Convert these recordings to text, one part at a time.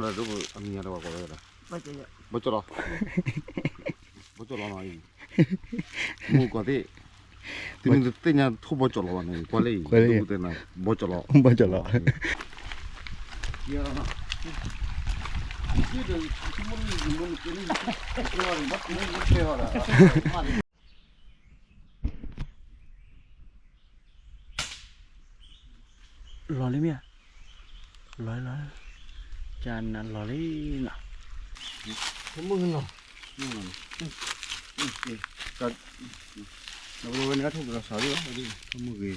လၢအမံၤညါတဝဲကိးဝဲဒၣ် ဘီကၠီလီၤ, ဘီကၠီလီၤနီၤအံၤ, မူကီၢ်သ့ၣ်, သုမ့ၢ်တသ့ၣ်ညါထိၣ်ဘီကၠီလီၤဘၣ်န့ၣ် ကွၢ်လၢအံၤ ကွၢ်လၢအံၤ ဘီကၠီလီၤ, ဘီကၠီလီၤ, လီၤလံမ့ၢ်ဧါ, လီၤလီၤ, ကနလီၤလံနီၤ, မုၢ်နီၤ, မုၢ်နီၤ, ဝဲန့ၣ်ထိၣ်ကလီၤစှၤလံ, မုၢ်ဂ့ၤ,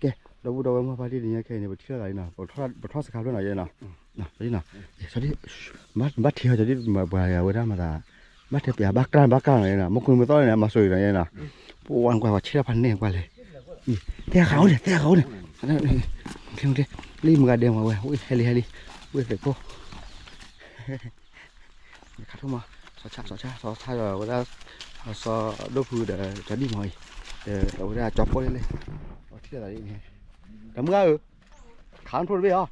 ကဲ, ဒီပုၢ်ဒီဝဲၢ်မုၢ်ဖါတံၢ်တနံၤညါခဲအံၤန့ၣ် ပထံၣ်လိာ်သးလံနီၤ, ပထီၣ်စခါဖျၢၣ်နီၤယဲနီၤ, နီၤ, ဘၣ်ထံၣ်ဟီၤ ကၠီဒံၣ်မၤပှၤယၤဝဲဒၣ်မၤသး, ဘၣ်ထဲပယၤဘၣ်ကျၢ်ဘၣ်ကျၢ်နီၤယဲနီၤ, မ့ၢ်ကွံာ်မ့ၢ်သီၣ်န့ၣ် မၤစိၤအံၤနီၤယဲနီၤ, ပဝဲကွၢ်ပှၤဆ့ၣ်ထီၣ်ဖးန့ၢ်ကွၢ်လဲၣ်, သဲဃာ်အိၣ်န့ၣ် သဲဃာ်အိၣ်န့ၣ်, လံမုၢ်ဂၤဒဲးမၤဝဲ ဟဲလံဟဲလံ, ဝဲသ့ၣ်ဖိ ခါထိၣ်မး, စီၤဆါ စီၤဆါ စီၤဆါဒီးဝဲဒၣ် စီၤဒိၣ်ဖုဒီး ကၠီဒံၣ်မၤအံၤ, ဒီးအဝဲဒၣ်ကၠီဖိလ့လ့, အထံၣ်လိာ်သးဒ်န့ၣ်, ဒီးမုၢ်ဂၤဧၢ, ခးထိၣ်တဘ့ၣ်အီၤ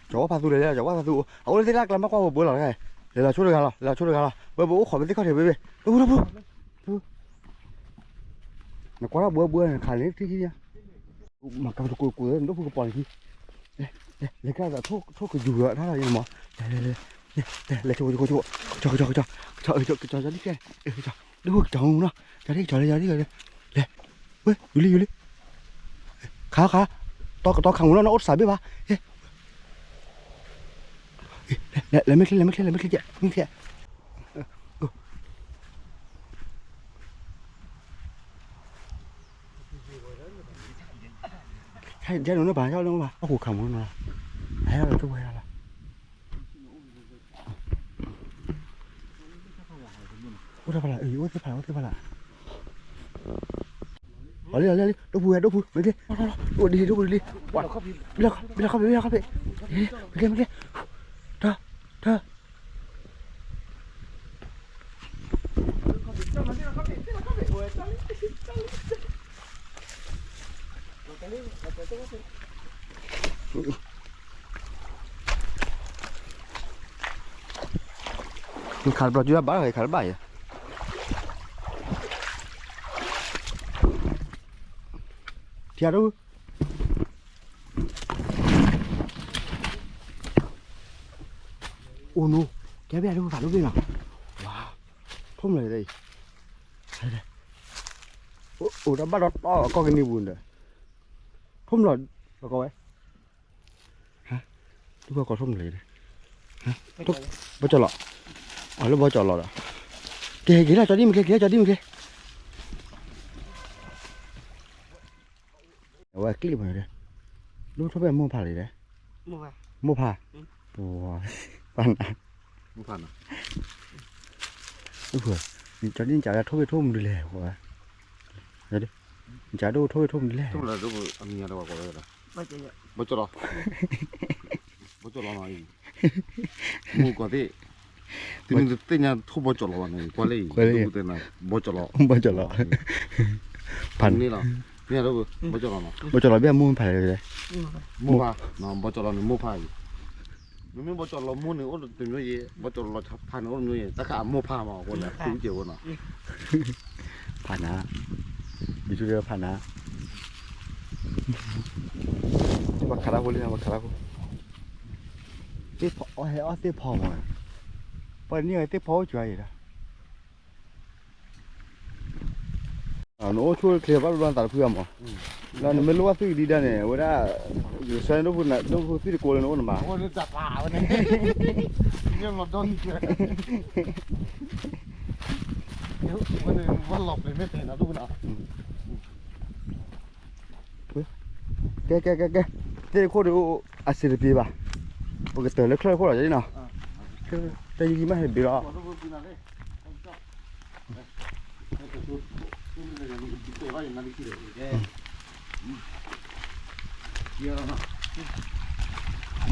ကၠီဝါဖးသူလဲၣ်, ကၠီဝါဖးသူ, အအိၣ်လၢသ့ၣ်လၢကျါမ့ၢ်ကွၢ်ဝဲဘၢလီၤ, လဲၤလီၤဆိတဂၤလီၤ, လဲၤလီၤဆိတဂၤလီၤ, ဘၢဘၢအိၣ်ခိးမ့ၢ်သ့ၣ်ခီၣ်ထံးဘၣ်ဘၣ်, တပူၤတပူၤ, နကွၢ်ထီၣ်ဘၢဘၢန့ၣ် ခးန့ၣ်ထံၣ်ခံ, မၤကၤတကိးကိး ဒိၣ်ဖုကပီၤန့ၣ်ခံ, လဲၤကၢ်သးထိၣ်ကယူၤလီၤတၢ်လီၤယဲမး, လဲၤ လဲၤ လဲၤ ကၠီ ကၠီ ကၠီ ကၠီ ကၠီ ကၠီ ကၠီ ဒိၣ်ဖုကၠီမူနီၤ, ကၠီထံၣ်ကၠီလၢယၤဒ်ကၠီလၢ, လဲၤ, ဝဲ ယူၤလံ ယူၤလံ, ခါခါ, တီကတီခါမူနီၤ နအိၣ်တစးဘ့ၣ်ဘၣ်, လဲၤ လဲၤမ့ၢ်ချ့ လဲၤမ့ၢ်ချ့ လဲၤမ့ၢ်ချ့ မ့ၢ်ချ့, ယဲန့ၣ်နဘၣ် ယဲန့ၣ်ဘၣ် အခိၣ်ခါမူနီၤ, ဟဲလီၤ တဝဲလီၤ, အိၣ်တဖၣ်လၢ အိၣ်သ့ၣ်ဖၣ်လၢ အိၣ်သ့ၣ်ဖၣ်လၢ, လီၤလံ လီၤလံ လီၤလံ ဒိၣ်ဖုဝဲ ဒိၣ်ဖု မ့ၢ်ချ့, ဒိၣ်ဖု ဒိၣ်ဖု လံ, ဘံလီၤခီၣ်ဖံး ဘံလီၤခီၣ်ဖံး မ့ၢ်ချ့ မ့ၢ်ချ့, တၢ် တၢ် ခးတဘျီ ကၠူဘၣ် ခးတဘၣ်ယဲ, ထံၣ်အဒိၣ် အိၣ်နိ, ကဲဘၣ်ဒိၣ်ဖးဒိၣ်ဘ့ၣ်နီၤ, ဝါ, ထိၣ်မလီၤအံၤ, အိၣ်ဒီးဘၣ်ဒီးတီကီၢ်ကနံၤပူၤဒီး, ထိၣ်မလီၤ, လီၤကီဝဲ, ဒိၣ်ဖးကီထိၣ်မလီၤအံၤ, ဘီကၠီလီၤ, အလၢဘီကၠီလီၤဒီး, က့ၤက့ၤလၢကၠီဒံၣ်မ့ၢ်ချ့ က့ၤလၢကၠီဒံၣ်မ့ၢ်ချ့ အဝဲကျ့ၣ်မး, ဒိၣ်ထိၣ်ဖဲမိၢ်ဖးလံဒီး, မိၢ်ဖး, ပှၤ, ပှၤနၤ, မိၢ်ဖးနၤ, ကၠီဒ်နကးလၢထိၣ်ဖဲထိၣ်မနုၤလဲၣ်, နကးဒိၣ်ထိၣ်ဖဲထိၣ်မနုၤလဲၣ်, အမံၤညါတဝဲကိးဝဲဒၣ်, ဘီကၠီလီၤ, ဘီကၠီလီၤနီၤအံၤ, မူကီၢ်သ့ၣ်, သုမ့ၢ်တသ့ၣ်ညါထိၣ်ဘီကၠီလီၤဘၣ်န့ၣ် ကွၢ်လၢအံၤ, ဘီကၠီလီၤ, ဘီကၠီလီၤ, ဖးန့ၣ်လီၤ, မ့ၢ်ဘီကၠီလီၤနီၤ, ဘီကၠီလီၤဘၣ်မိၢ်ဖးလဲၣ်, မိၢ်ဖး, ဘီကၠီလီၤန့ၣ်မိၢ်ဖးအံၤ, မ့မ့ၢ်ဘီကၠီလီၤမိၢ်န့ၣ် အိၣ်တမျိုးယဲ, ဘီကၠီလီၤဖးန့ၣ်အိၣ်တမျိုးယဲ, တၢ်ခါအမိၢ်ဖးမး အဃိန့ၣ် အသူကဲဝဲနီၤ, ဖးနၤ, ဘီကၠီဖးနၤ, ပှၤခးတၢ်ဖိလံ, ပှၤခးတၢ်ဖိ, သ့ၣ်ဖီအီၣ်ဟဲအီၣ်သ့ၣ်ဖီမး, ပှၤန့ၢ်ဝဲသ့ၣ်ဖီအိၣ်ကၠီအံၤဒီး နအိၣ်ဆိၣ်ချ့ဘၣ်ဘျီသးတဖုအမး, လၢနမ့ၢ်လိၣ်ဘၣ်သွံၣ်ကဒံဒါန့ၣ် အဝဲဒၣ်, ယဆၢန့ၣ်ဒိၣ်ဖု, ဒိၣ်ဖုသွံၣ်တကိးလၢနအိၣ်နမး, ဝဲလီၤပျံၤမ့ၢ်တဲနီၤဒိၣ်ဖုနီၤ, ကဲ ကဲ ကဲ ကဲ, သ့ၣ်တခိၣ်ဒီးအစံးတပျံၤဘၣ်, ပကတၢၢ်လၢချၢၣ်ခိၣ်လီၤနီၤ, တယံာ်မးဟဲဘ့ၣ်လီၤ, ယ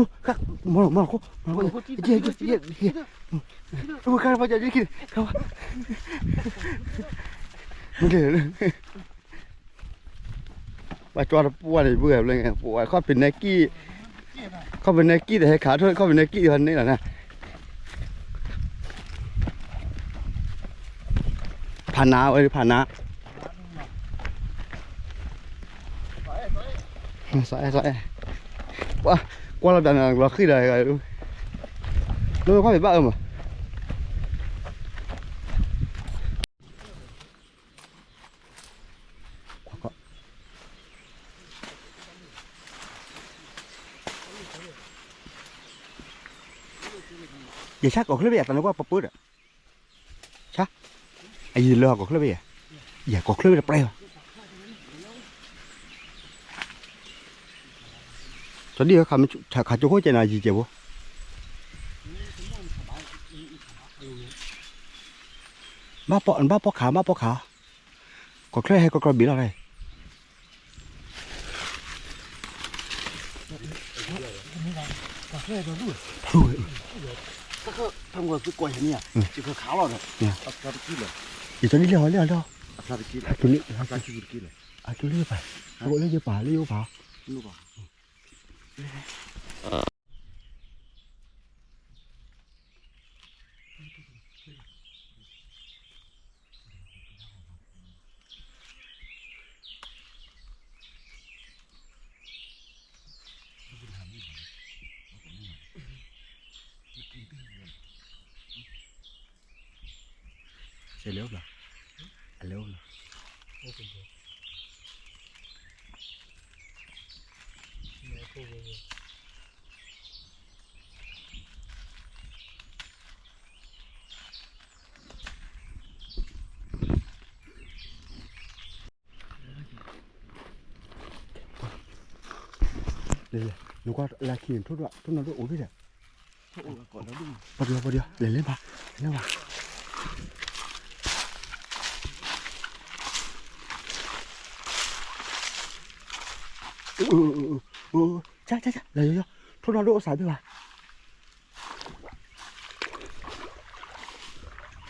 မီၢ်လီၤ, မီၢ်လီၤ, မီၢ်လီၤ, ပှၤကၠီတပှၢ်န့ၣ် ပုၢ်ဝဲၢ် ပှၤခီၣ်ဖံးနဲကံၣ်, ခီၣ်ဖံးနဲကံၣ်တဟဲခးထိၣ် ခီၣ်ဖံးနဲကံၣ်တဟဲန့ၣ်လီၤနၤ. ဖးနါဝဲဖးနါ, အဲ, ကွၢ်လီၤပျးနၤလီၤဃံၣ်ဒီး, လၢခီၣ်ဖံးဘၣ်အၢမး. ယဆၣ်ကီၢ်ချၢဘ့ၣ်ယၤ တၢ်န့ၣ်ကွၢ်ပပၢဒီး, ဆၣ်, အယံၤလၢဟီၣ်ကီၢ်ချၢဘ့ၣ်ယၤ, ယၤကီၢ်ချၢဘ့ၣ်တပျဲဘၣ်. ကၠီဒ်ခးကၠိခိၣ်ကဲနၤယံၤကဲဘိ, ဘၣ်ပီၣ်ခး ဘၣ်ပီၣ်ခး, ကီၢ်ချၢဟဲကီၢ်ချၢဘ့ၣ်လီၤ. ယကၠီဒ်လဲၣ်ဟီလဲၣ်ဟီလဲၣ်, အကၠိလၢယပာ်, လၢယပာ်လၢယအိၣ်ပာ် လဲၤအိၣ်ဘျီ, အလဲၤအိၣ်ဘျီ. လဲၤလဲၤ, နကွၢ်လၢခံန့ၣ် ထိၣ်နီၣ်ဒိၣ်အိၣ်ဖဲလဲၣ်. ပှၤဒံး, ပှၤဒံး, လဲၤလဲၤဘၣ်, လဲၤဘၣ်. ဆၣ်ဆၣ်ဆၣ် လဲၤယီၤယီၤ, ထိၣ်နီၣ်ဒိၣ်အိၣ်စးဘ့ၣ်ဘၣ်.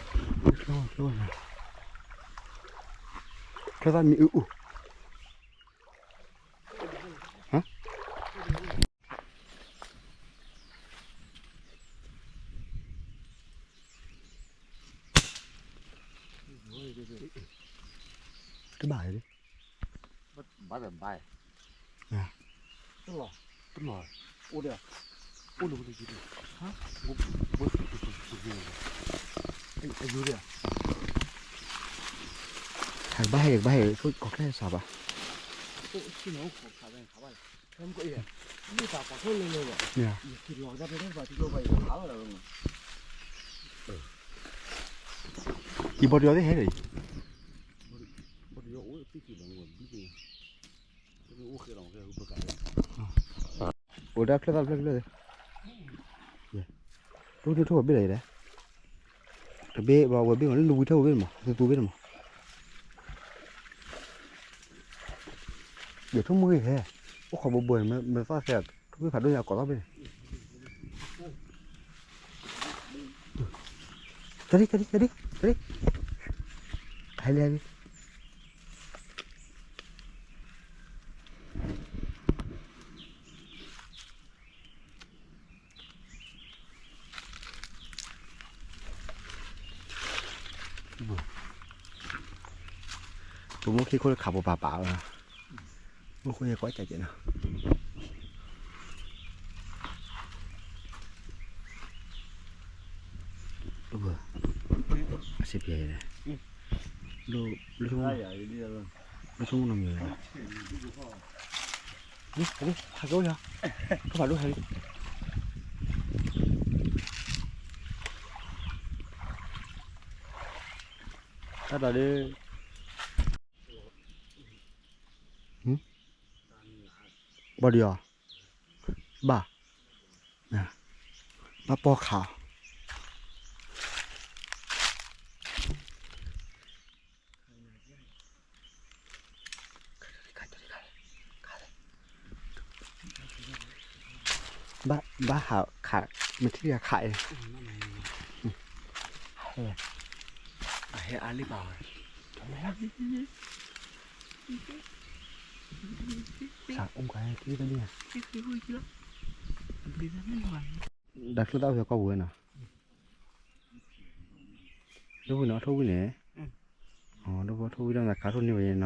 ချၢသၣ်မံၤအုၣ်အုၣ်, တဘၣ်လၢ, ဘၣ်တဘၣ်, တလီၤ, တလီၤ. အိၣ်ဒီး, အိၣ်လၢ, ဟါ, အယိၤဒီး, ဟဲကဘၣ်ဟဲ ကဘၣ်ဟဲ ဆိကီၢ်ချဲစးဘၣ်, အိၣ်ဆံၣ်နီၤအိၣ်ခိးခးဘၣ်ခးဘၣ်လီၤ, ဖဲမ့ၢ်ကအိၣ်ယဲ, မ့ၢ်တၢ်ပှၤထိၣ်လဲၤလဲၤဒီး, ယက့ၤလီၤကဒါဖဲတၢ်ပှၤထံကျိဘၣ်ယကခးဘၣ်လီၤ, ယဘီတယီသ့ၣ်ဟဲဒီး, ဘီတယီအိၣ်သ့ၣ်က့ၤလီၤ, ဘီတယီ အိၣ်ဒၣ်ဖျၢၣ်သၣ်ဖျၢၣ်ဖျၢၣ်, တဝံၣ်ထိၣ်ထိၣ်ဘ့ၣ်လီၤယဲဒၣ်, တဘ့ၣ်ဘၣ်ဝဲဘ့ၣ်မး လၢလူဝံထိၣ်ဘ့ၣ်မး သူသူဘ့ၣ်မး, ယထိၣ်မုၢ်ဂ့ၤဟဲ, အိၣ်ခိးဘိဘိန့ၣ် မ့ၢ်သီၣ်သဲး ထိၣ်ဘ့ၣ်ဖးဒိၣ်ညါကိးသီၣ်ဘ့ၣ်န့ၣ်, ကဒံကဒံကဒံကဒံ, ဟဲလံဟဲလံ. ပမိၢ်ခံခိၣ်လၢခးပပာ်ပာ်လီၤ, မူခိၣ်ယဲၢ်ကွၢ်ကဲးကဲးနီၤ, အစ့ပယဲၢ်, လၢဆိကမိၣ်နီၤမံၤ, ဟးက့ၤအိၣ်ယၤ, ကဖးဒိၣ်ဟဲလံ, တၢ်တၤဒုး, ဘီဒံးအီၤ, ဘၣ်, ဘၣ်ပီၢ်ခးအီၤ. ဘၣ်ဟးခး, မ့ၢ်ထံၣ်ခးအံၤ, ဟဲအါလံဘၣ်ဝဲ, စးအိၣ်ကါထံၣ်တဒ်, ဒၣ်ကျိၣ်တၢ်အိၣ်ဖဲကီၢ်ပူၤဝဲနီၤ, ဒိၣ်ဖုန့ၣ် အီၣ်ထိၣ်ဝံၣ်န့ၣ်, ဒိၣ်ဖုအီၣ်ထိၣ်ဝံၣ်ဒီးနၤခးထိၣ်န့ၢ်ဝဲနီၤ.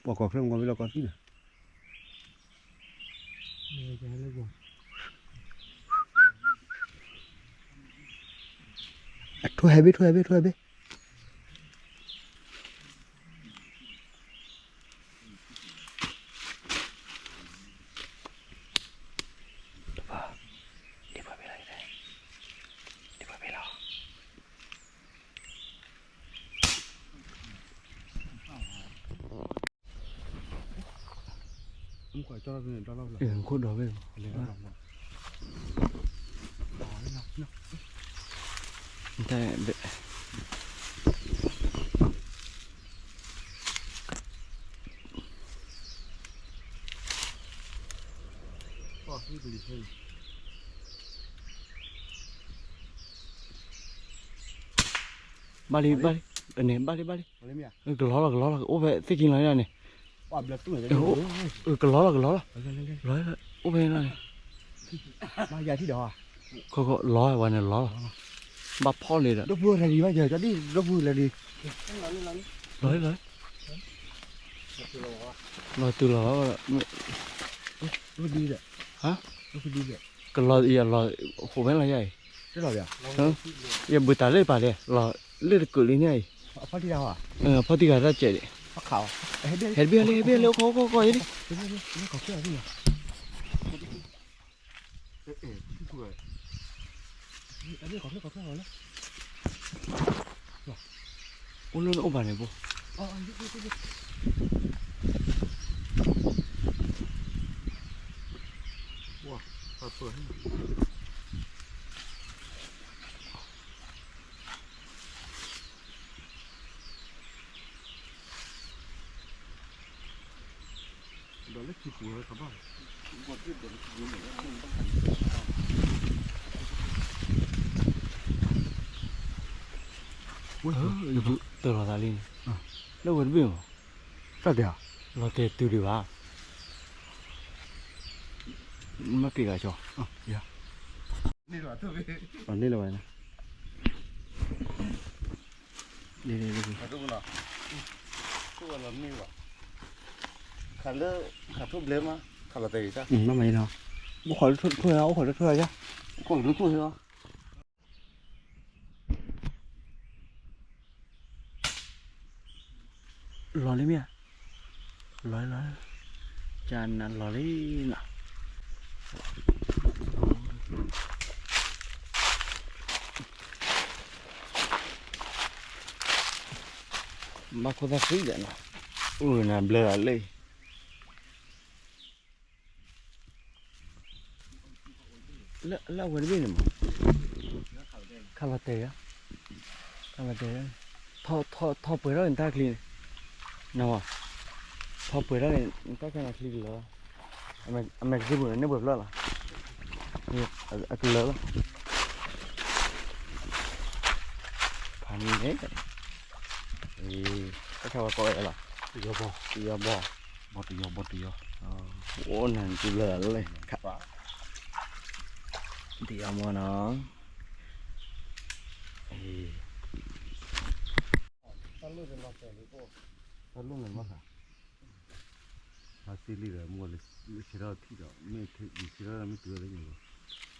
ပှၤကိးချၢမုၢ်ကီၢ်ဘ့ၣ်လီၤကီၢ်သံၣ်န့ၣ်, ထိၣ်ဟဲဘ့ၣ် ထိၣ်ဟဲဘ့ၣ် ထိၣ်ဟဲဘ့ၣ်. ဒ်ပှၤဘ့ၣ်လီၤ, ဒ်ပှၤဘ့ၣ်လီၤ. ခိၣ်ဒီဘ့ၣ်, တၢ်ဘ့ၣ် ဘၣ်လံ ဘၣ်လံ, န့ၣ် ဘၣ်လံ ဘၣ်လံ, ကလီလီၤ ကလီလီၤ အိၣ်ဖဲသ့ၣ်ကံလီၤန့ၣ်, ကလီလီၤ ကလီလီၤ, အိၣ်ဖဲန့ၣ်လီၤန့ၣ်, လီၤဝဲန့ၣ်လီၤလီၤ, ဘၣ်ဖီၣ်လံဒီး, လီၤလီၤ, လီၤတုၤလီၤ, ကလီယလီၤ, ဟိးဖဲလီၤယၤအံၤ, ယဘုးတၢ်လၢပာ်ဒဲး, လီၤလၢတကုာ်လံန့ၣ်အံၤ, ဖီၣ်တံၢ်ဂၤတၢ်စဲးဒံး, ဟဲတဘ့ၣ်လံ ဟဲတဘ့ၣ်လံ အိၣ်ခိး အိၣ်ခိး အိၣ်ခိးအံၤလံ. အိၣ်လၢနအိၣ်ဘၣ်န့ၣ်ဘိ, ဒီးလၢခံပူၤလီၤခီဘၣ်, တၢ်လီၤသးလံန့ၣ်, လၢဝဲတဘ့ၣ်မး, တၢ်တဲ, လီၤတဲာ်တုၤဒံးဘၣ်, မ့ၢ်ပ့ၤဂၤကၠီ, န့ၣ်လီၤဝဲန့ၣ်. လံလံလံ, ခးထိၣ်လီၤမ့ၢ်ဘၣ်, ခးလၢ ခးထိၣ်ဘျဲမး, ခးလီၤတဲာ်အံၤတၢ်, မ့ၢ်မ့ၢ်နီၤ, အိၣ်ခိးလၢထိၣ်ဧါ, အိၣ်ခိးလၢထိၣ်ဧါ, အိၣ်ခိးလၢထိၣ်ဧါ. လီၤလံမ့ၢ်ဧါ, လီၤလီၤ, ကနၤလီၤလံနီၤ. ဘၣ်ခိၣ်သၣ်ဃံဒီးနီၤ, အိၣ်နၤဘျၢလီၤလံ. လၢအဝဲတဘ့ၣ်န့ၣ်မး, ခးလီၤတဲာ်, ခးလီၤတဲာ်, ထီၣ်ပှဲၤထီၣ်န့ၣ်တၢ်ချံန့ၣ်, နဝဲ, ထီၣ်ပှဲၤထီၣ်န့ၣ် တၢ်ခဲလၢာ်ချံကလၢာ်လီၤ, အမဲာ်ကစ့ပူၤန့ၣ် န့ၢ်ပှဲၤဖျၢၣ်လီၤ, အကလၢာ်လီၤ, ဖးန့ၣ်, တၢ်ခဲဝဲကိးဝဲလီၤ, တယီဘီ, တယီဘီ, ဘီတယီ, ဘီတယီ, အိၣ်နၤတဘျၢလီၤလံ, ခး တယီမီနီၤ, တၢ်လိၣ်န့ၣ်မ့ၢ်ခါ, ဟးစံလံဒီး မ့ၢ်လၢဆဲးထီၣ်ထံၣ်ဒီး မ့ၢ်ဆဲးထီၣ်မ့ၢ်တုၤဝဲလၢညါလီၤ, ခံ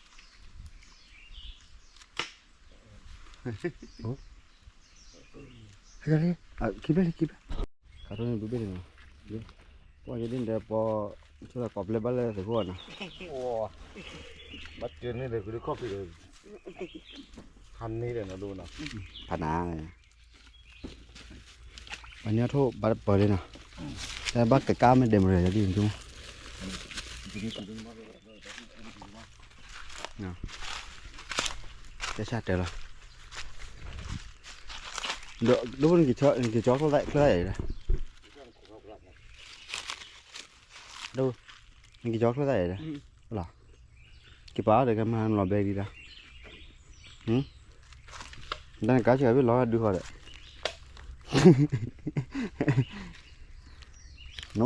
ဘ့ၣ်လံ, ခံဘ့ၣ်, ခးထိၣ်န့ၣ်ဘုဘ့ၣ်န့ၣ်, ပှၤယဒ်န့ၣ်ဒီး ပှၤ ဆိလၢကိးပျဲဘၣ်လၢသုးခိၣ်နီၤ, ဘၣ်ကၢန့ၢ်ဒီး ဃုလၢခီၣ်ဖံးဒီး ဖးန့ၢ်ဒီးနီၤဒိၣ်နီၤ, ဖးနၤ, ပှၤန့ၢ်အထိၣ်ဘၣ်တပၢၢ်လံနီၤ, တၢ်ဘၣ်ကကါမ့ၢ်ဒဲးမရၤယဒ်န့ၣ်, ကဲဆၣ်တဲလီၤ, ဒိၣ်နက့ၤကၠီချၢသၣ်ယၤဒီး ဒိၣ်, နက့ၤကၠီချၢသၣ်ယၤဒီး, လီၤ, က့ၤပာ်အီၤဒီးကမၤလီၤဘဲဒံးဒီး, တၢ်နကါဆၢဘၣ်လီၤဒုးဃီဒီး,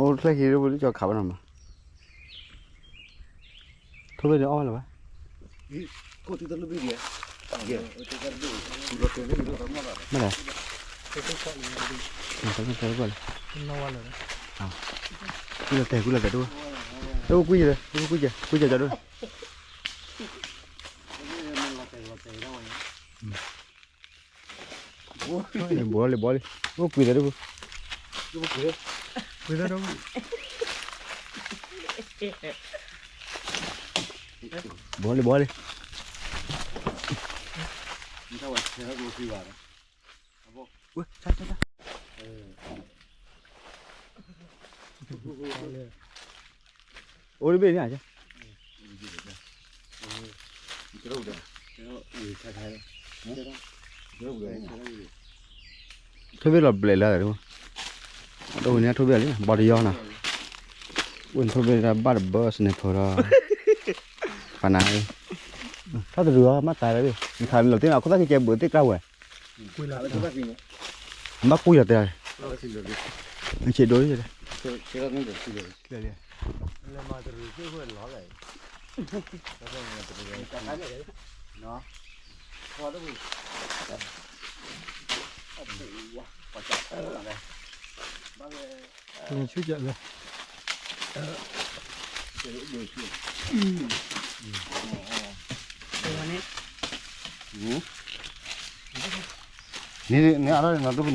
နအိၣ်ချၢခံဒိၣ်ဘိလၢကၠီခးဘၣ်နီၤမး ထိၣ်ဘ့ၣ်န့ၣ်အီၣ်ဝဲလၢၤဘၣ်, မ့ၢ်လဲၣ်, ကွံာ်လီၤတဲာ် ကွံာ်လီၤတဲာ်တအိၣ်, တအိၣ်ကွံာ်ယၤဒီး တအိၣ်ကွံာ်ယၤ, ကွံာ်ယၤ, ကွံာ်ယၤကၠီဒိၣ်, ဘီလံ ဘီလံ အိၣ်ကွံာ်သးဒိၣ်, ဘီလံ ဘီလံ, အိၣ်တဘ့ၣ်န့ၣ်, ထိၣ်ဘ့ၣ်လီၤဘျဲးလၢ, ဒ်န့ၣ်ထိၣ်ဘ့ၣ်လံ ဘီတယီနီၤ, အိၣ်န့ၣ်ထိၣ်ဘ့ၣ်လၢဘၣ်တဘၢ sniper ဒီး, ပနၤ, ထီၣ်တရူးအီၤ မ့ၢ်တၢ်လၢ, နခးလီၤတ့ၢ်နီၤ အခိၣ်သၣ်ခံကဲဘုးသ့ၣ်ကျါဝဲ, ဘၣ်ကွံာ်လီၤတဲာ်, ဆံးဒိၣ်လံ, ဆူၣ်ကလဲၣ်, န့ၣ် န့ၣ်အါထီၣ်န့ၣ်နီၤ ဒိၣ်ပူၤ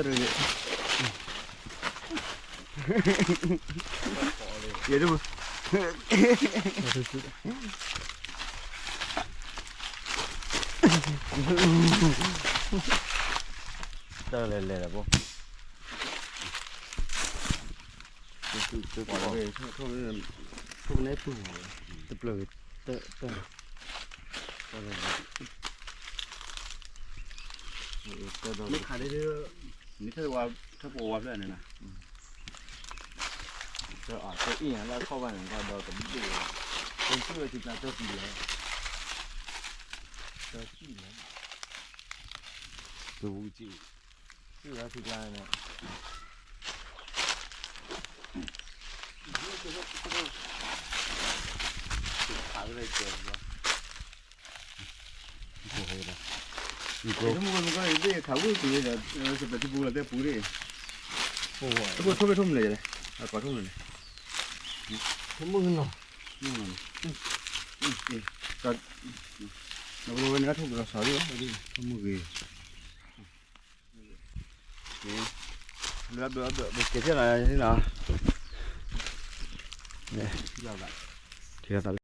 နီၤ, ယဲဒိၣ်ပူၤ တၢ်လဲၤလဲၤလီၤဘိ, ထိၣ်ပနဲပူၤ, တပျၢၤ, တၢ်, မ့ၢ်ခးဒ်, မ့ၢ်ထၢၣ်ဝါ, ထၢၣ်ပဝါဖျၢၣ်န့ၣ်နီၤ, တအီၣ်တအ့ၣ်လၢအခီၣ်ဘၣ်န့ၣ် ဒီးတဘ့ၣ်, တၢ်စံၣ်လီၤ, တၢ်စံၣ်လီၤ, တဝူစံၣ်, စံၣ်လီၤထံကျါန့ၣ် ခးဝဲလၢကဲလီၤ, ဘၣ် မုၢ်ကီၢ် မုၢ်ကီၢ် သ့ၣ်ခးဝံၣ်ကွံာ်ဒီး စပယ်ထံပူၤလီၤတဲပူၤဒၣ်, အဃိထိၣ်မ့ၢ်ထိၣ်မနုၤလဲၣ်လဲၣ်, အကိးထိၣ်မနုၤလဲၣ်, ထိၣ်မုၢ်နီၤ, မုၢ်နီၤ, တၢ် နကဝဲန့ၣ်ထိၣ်ကလီၤစှၤလံ, ထိၣ်မုၢ်ဂ့ၤ, ဘျီဘျီဘျီက့ၤထီၣ်နၤနီၤ, ထံၣ်လိာ်သးလၢ